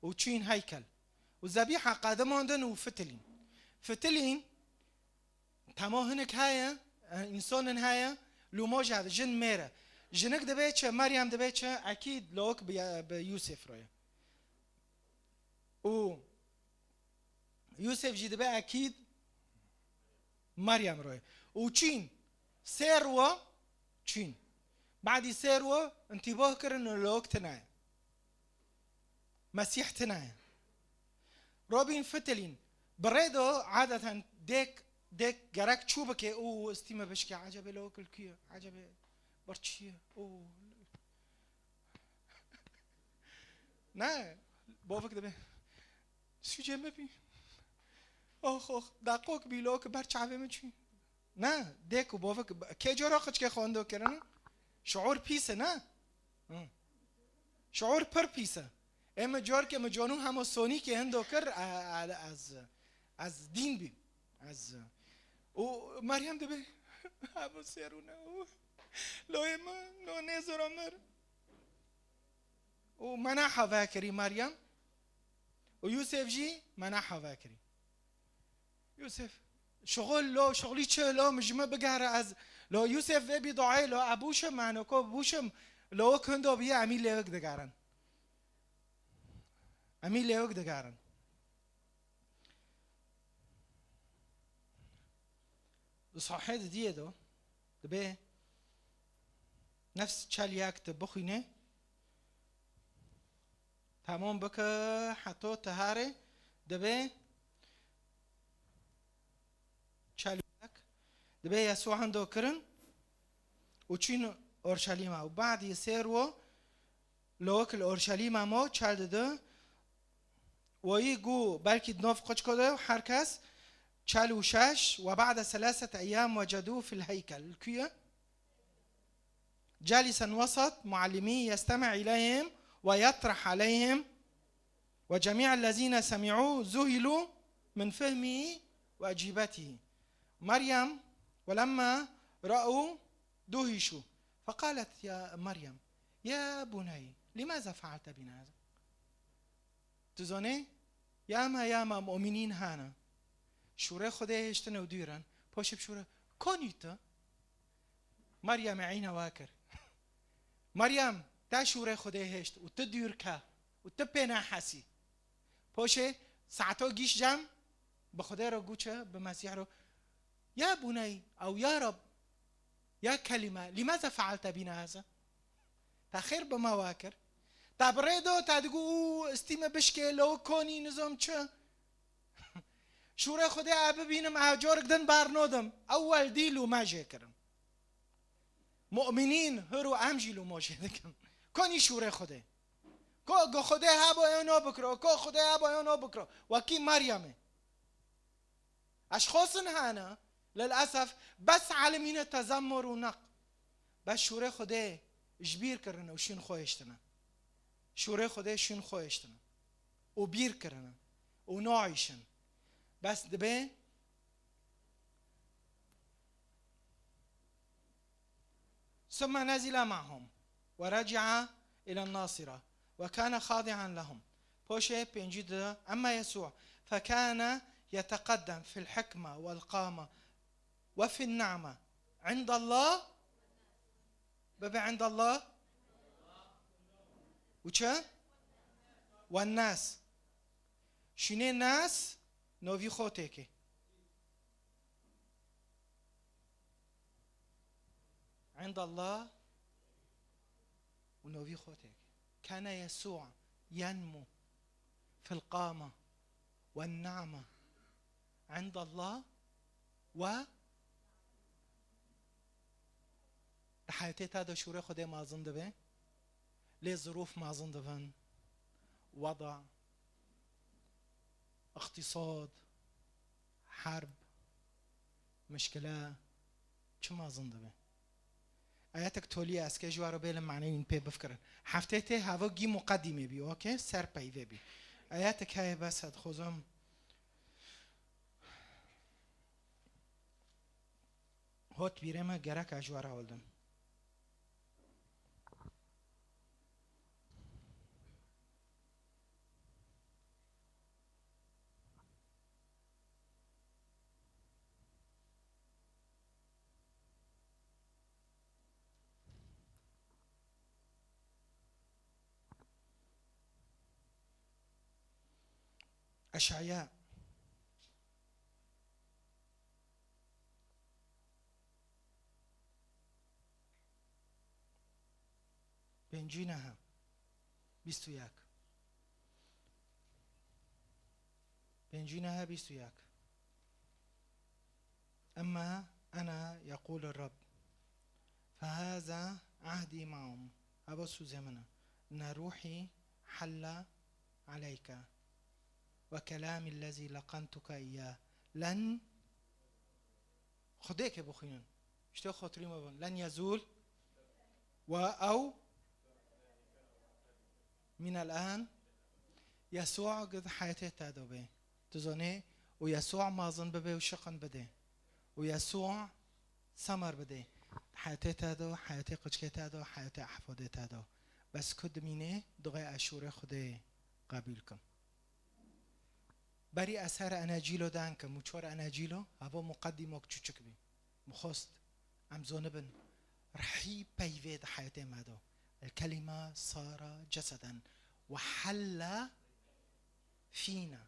û çûn heykel. Û zebîha qedimandin û fitilîn. Fitilîn, Temo hinek heye, e, însanin heye, lûmo jî hebe, jin mêr e. Jinik dibe çi, Meryem dibe çi, ekîd lawik bi, bi Yûsif re ye. Û Yûsif jî dibe ekîd Meryem re ye. Û çîn, sê rû çîn. Badî sê rû intîbah kirin û lawik tune ye. Mesîh tune ye. Robîn fitilîn. Bi rê de adeten dêk, dêk gerek çû bike û stîme bişke. Ecebê lawik li kî ye? Ecebê bir çi ye? Û ne, bavik dibe. Sûcê me bî. Ox, ox, daqok bî lawik ber çavê min çû. Ne, dêk û bavik, kê cara qiçkê xwe endo kirine? Şuur pîs e, ne? Hı. Şuur pir pîs e. Ê min carkê min canû hema sonîkê hindo kir, e, e, ez, ez dîn bîm. Ez, û Meryem dibê hema sêr û ne û loyê min, no nêzira mir. Û mena heve kirî Meryem. Û Yûsef jî mena heve kirî. Yûsef, şixul lo, şixulî çi lo, min ji min bigere ez. Lo Yûsef vê bî duayê lo, ebûşim, mano ko bûşim, lo wek hindo biye, emî lêwik digerin. Emî lêwik digerin. Di sahê di diyê do, dibê nefs çel yek tu bixwîne, Tamam bike heto teharê, dibê çel û yek, dibê Yesû hendo kirin û çîn Orşelîma û badî sêr wo lowik li Orşelîma mo çel didi. Woyî gu belkî di nov quçko de her kes çel û şeş, وبعد ثلاثة أيام وجدوه في الهيكل. Li ku ye? جالسا وسط معلميه يستمع إليهم ويطرح عليهم، وجميع الذين سمعوه ذهلوا من فهمه وأجوبته. مريم، ولما رأوا دهشوا، فقالت يا مريم يا بني لماذا فعلت بنا هذا؟ Tu zanê, yama yama mu'minîn hene. Şûrê Xwedê hêştine û dûr in. Poşê bi şûrê, konî tu? Meryemê eyna wa kir. Meryem, te şûrê Xwedê hêşt û tu dûr ke û tu pê nehesî. Poşê saeto gîş cem bi Xwedê re gû çi, bi Mesîh re. Ya buney, ew ya Reb, ya kelîme, lîmeze fealte bîna heze? Te xêr bi me wa kir. Te bi rê do, te digû, û, stî me bişkê, lo konî nizam çi? Şûrê Xwedê e bibînim, e carik din bernodim. Ewel dî lûme jê kirim. Mu'minîn hir û em jî lûmo jê dikin. Konî şûrê Xwedê. Ko, go Xwedê hebo ê no bikiro, ko Xwedê hebo ê no bikiro. Wekî Meryemê. Eşxosin hene, lilesef, bes elimîne tezemmur û neq. Bes şûrê Xwedê ji bîr kirine û şûn xwe hêştine. Şûrê Xwedê şûn xwe hêştine. Û bîr kirine. Û naîşin. Bes dibê, ثم نزل معهم ورجع إلى الناصرة وكان خاضعا لهم. Poşê pêncî de, أما يسوع فكان يتقدم في الحكمة والقامة وفي النعمة عند الله. Bibe عند الله. Û çi? والناس. Şûnê nas novî xotêkê. عند الله û novî xotêk. كان يسوع ينمو في القامة والنعمة عند الله و di heyetê te de şûrê Xwedê mezin dibe. Lê zirûf mezin dibin. Weda, iqtîsad, herb, mişkile, çi mezin dibe? Ayetek tolî ye, ez kê ji we re bêlim maneyên pê bifikirin. Heftê tê heva gî muqedîmê bî, okey? Ser peyvê bî. Ayetek heye bes e, dixwazim hot bîrê me, gerek e ji we re hildim. Eşaya. Pêncî nehe, bîst û yek. Pêncî nehe, bîst û yek. أما أنا يقول الرب، فهذا عهدي معهم، ev e sozê min e, إن روحي حل عليك، وكلامي الذي لقنتك إياه لن، Xwedêkê bixwînin. Îşte xotirî me bin. لن يزول. Ve ew min el-an Yesû di heyetê te de be. Tu zonê û Yesû mazin bibe û şiqin bide. Û Yesû semer bide. Heyetê te de, heyetê qiçkê te de, heyetê ehfodê te de. Bes ku dimîne, duxê eşûrê Xwedê qebîl kim. Berî ez her enecîlo dan kim û çor enecîlo, havo muqeddîmok çûçik bî. Min xwest em zonibin, rihî peyvê di heyetê me de. El kelîme sara ceseden ve helle fîna.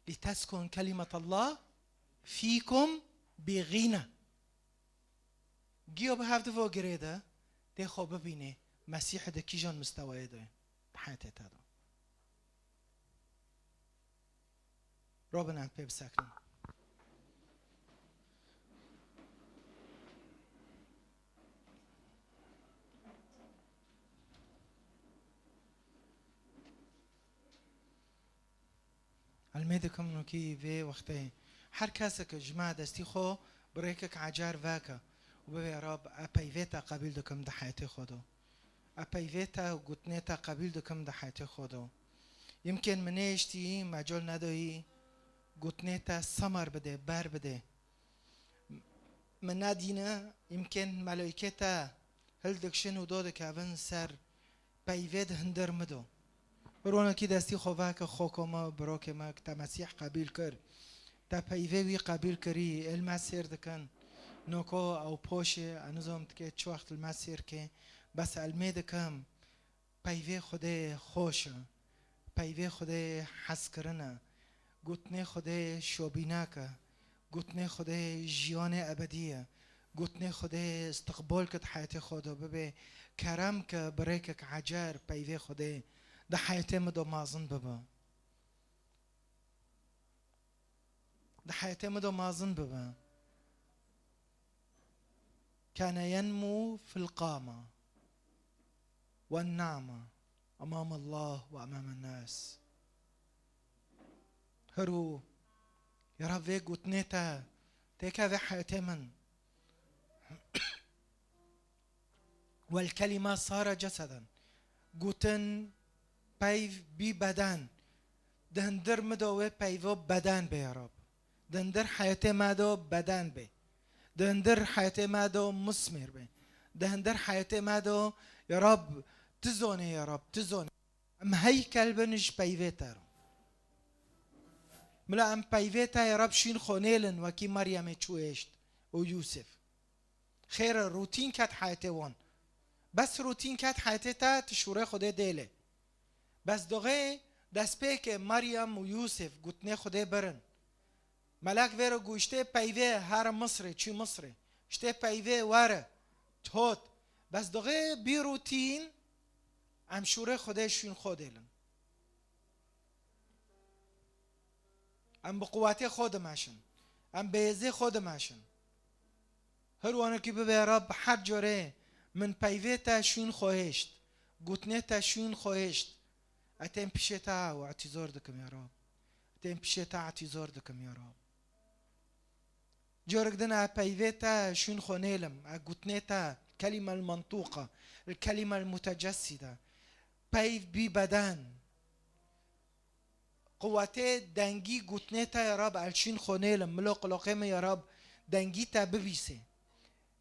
Lîteskun kelimetallah fîkum bi gîna. Giyo bi hevdivo girê de, tê xwe bibînê, Mesîh di kîjan mistewayê de, di heyetê te de. Robin em pê bisekinin. Elmê dikim nokî vê wextê her kesek ji me destî xwe bi rêkek ecar veke û bibê Rab, e peyvê te qebîl dikim di heyetê xwe de. E peyvê te û gotinê te qebîl dikim di heyetê xwe de. Yimkên min nêştî, mecal nedayî, gotinê te semer bide, ber bide. Min nedîne, yimkên meleykê te hildikşin û dodikevin ser peyvê di hundir min do. Ronekî destî xwe veke xoko me, birokê me, te Mesîh qebîl kir. Te peyvê wî qebîl kirî, ê li me sêr dikin. Noko ew poşê, ez nizom dike çi wext li me sêr ke, bes elmê dikim. Peyvê Xwedê xweş e. Peyvê Xwedê hezkirin e. Gotinê Xwedê şobînek e. Gotinê Xwedê jiyanê ebedî ye. Gotinê Xwedê istiqbol ke di heyetê xwe de bibe, kerem ke bi rêkek ecer peyvê Xwedê di heyetê min de mezin bibe. Di heyetê min de mezin bibe. Kane yenmu fil qama ve name emam Allah ve emam nas. Hiru, ya Rab, vê gotinê te têkeve heyetê min. Wel kelîme sara ceseden. Gotin peyv bî beden. Di hundir min de wê peyvo beden bê ya Rab. Di hundir heyetê me de beden bê. Di hundir heyetê me de musmêr bê. Di hundir heyetê me de ya Rab, tu zonê ya Rab, tu zonê. Em heykel bin ji peyvê te re. Mila em peyvê te ya Rab şîn xwe nêlin wekî Meryemê çû hêşt û Yûsif. Xêr e, rûtîn ket heyetê wan. Bes rûtîn ket heyetê te, tu şûrê Xwedê dêlê. Bes doxê destpêkê Meryem û Yûsif gotinê Xwedê birin. Melek vê re got, ji tê peyvê here Misrê, çî Misrê. Ji tê peyvê were, tot. Bes doxê bî rûtîn em şûrê Xwedê şûn xwe dêlin. Em bi quwetê xwe dimeşin. Em bi hêzê xwe dimeşin. Her wanekî bibe Rab, her corê min peyvê te şûn xwe hêşt. Gotinê te şûn xwe hêşt. Ez tên pişê te û etîzor dikim ya Rab. Ez tên pişê te etîzor dikim ya Rab. Corek din e peyvê te şûn xwe nêlim, e gotinê te, kelîme el mentûqa, el kelîme el mutecesside. Peyv bî beden. Quwetê dengî gotinê te ya Rab, el şûn xwe nêlim, milo qulaqê min ya Rab, dengî te bibîsê.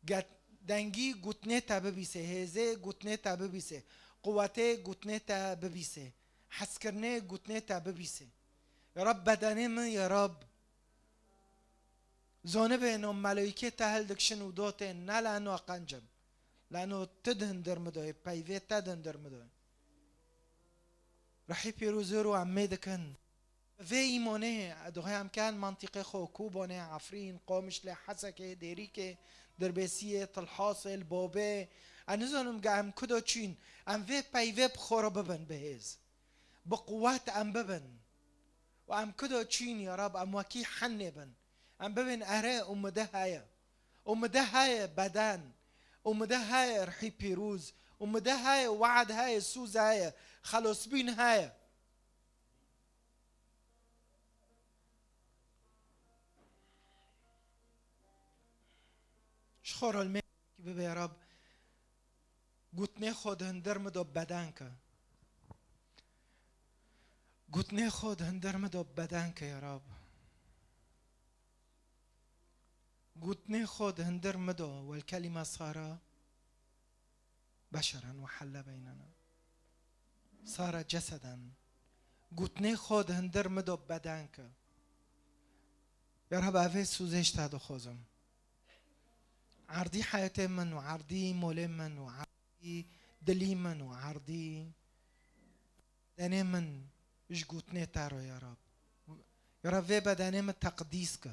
Get-, dengî gotinê te bibîsê, hêzê gotinê te bibîsê, quwetê gotinê te bibîsê, hezkirinê gotinê te bibîsê. Ya Rab, bedenê min ya Rab, zonibê no meleykê te hildikşin û dotên, ne leno qencim. Leno tu di hundir min de yê, peyvê te di hundir min de yê. Rihî pîroz û em mê dikin. Vê îmonê, doxê em ken mantîqê xwe, Kobanê, Efrîn, Qamişlê, Hesekê, Dêrîkê, Dirbêsiyê, Tilhasê, li Babê. Ez nizanim ge em kudo çîn. Em vê peyvê bi xwe re bibin bi hêz. Bi quwet em bibin. Û em kudo çîn ya Rab, em wekî henê bin. Em bibin ere û min de heye. Û min de heye beden. Û min de heye rihî pîroz. Û min de heye we'd heye, sûz heye, xelosbîn heye. Ji xwe re li mêrekî bibe ya Rab. Gotinê xwe di hundir min de beden ke. Gotinê xwe di hundir min de beden ke, ya Rab. Gotinê xwe di hundir min de, wel kelîme sara beşeren we helle beynena. Sara ceseden. Gotinê xwe di hundir min de beden ke. Ya Rab, evê sûzê ji te dixwazim. Erdî heyetê min û erdî molê min û erdî dilî min û erdî bedenê min ji gotinê te re, ya Rab. Ya Rab, vê bedenê min teqdîs ke.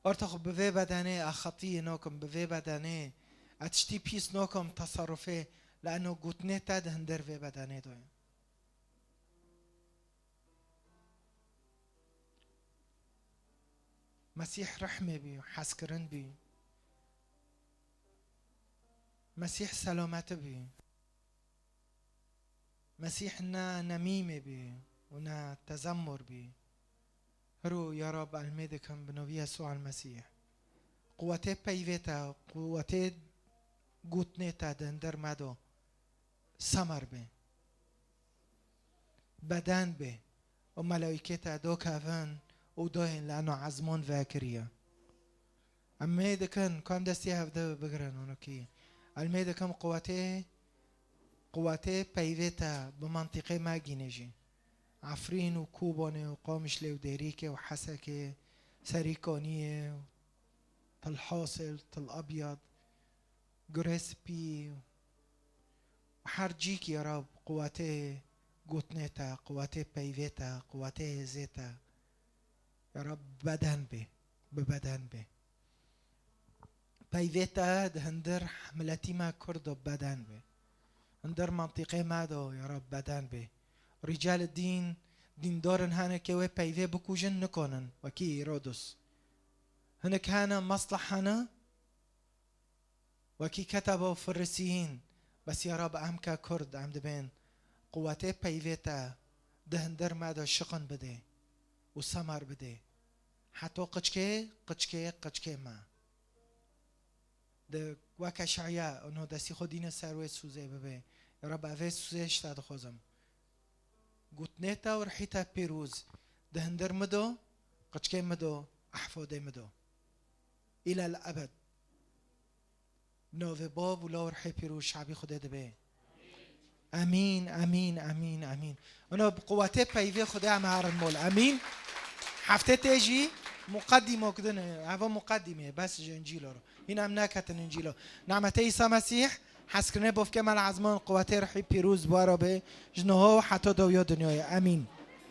Orta xwe bi vê bedenê a xetiyê nakim, bi vê bedenê a tiştî pîs nakim teserufê, li eno gotinê te di hinder vê bedenê de ye. Mesîh rehmê bî, hezkirin bî. Mesîh selameti bî. Mesîh ne nemîmê bî û ne tezemmur bî. Hiro ya Rab, elmê dikim bi novî Yesû el Mesîh. Quwetê peyvê te, quwetê gotinê te di hinder me do. Semer bê. Beden bê. Û melaîkê te dokevin û doyên li eno ezmon vekiriye. Em mê dikin ku em destê hevde bigirin û nokî. Em mê dikin quwetê, quwetê peyvê te bi mantîqê me gînê jî. Efrîn û Kobanê û Qamişlê û Dêrîkê û Hesekê, Serîkaniyê û Til Hasil, Til Abyad, Gurê Spî û her cîkî ya Rab quwetê gotinê te, quwetê peyvê te, quwetê hêzê te. Ya Rab beden bê, bi beden bê. Peyvê te di hindir miletî me Kurd de beden bê. Hindir mantîqê me de ya Rab beden bê. Rîcalê dîn, dîndarin hene ke wê peyvê bikujin nikonin, wekî Hîrodus. Hinek hene mesleh hene, wekî keteba û Firisiyîn, bes ya Rab em ke Kurd, em dibên quwetê peyvê te di hinder me de şiqin bidê û semer bidê. Heto qiçkê, qiçkê, qiçkê me. Di weke Şe'ya, û no destî xwe dîne ser wê sûzê bibe. Ya Rab, evê sûzê ji te dixwazim. Gotinê te û rihî te pîroz di hinder min do, qiçkê min do, ehfadê min do. Îlel ebed. Bi navê Bav û Law û Rihê Pîroz şabî Xwedê dibe. Emîn, emîn, emîn, emîn. Ino bi quwetê peyvê Xwedê em herin mol. Emîn. Heftê tê jî muqedîmo kidin, eva muqedîmê, bes ji Încîlo re. Hîn em neketin Încîlo. Nametê Îsa Mesîh, hezkirinê bofkê me li ezman quwetê Rihî Pîroz bi we re be, ji niha û heta dawiya dinyayê. Emîn.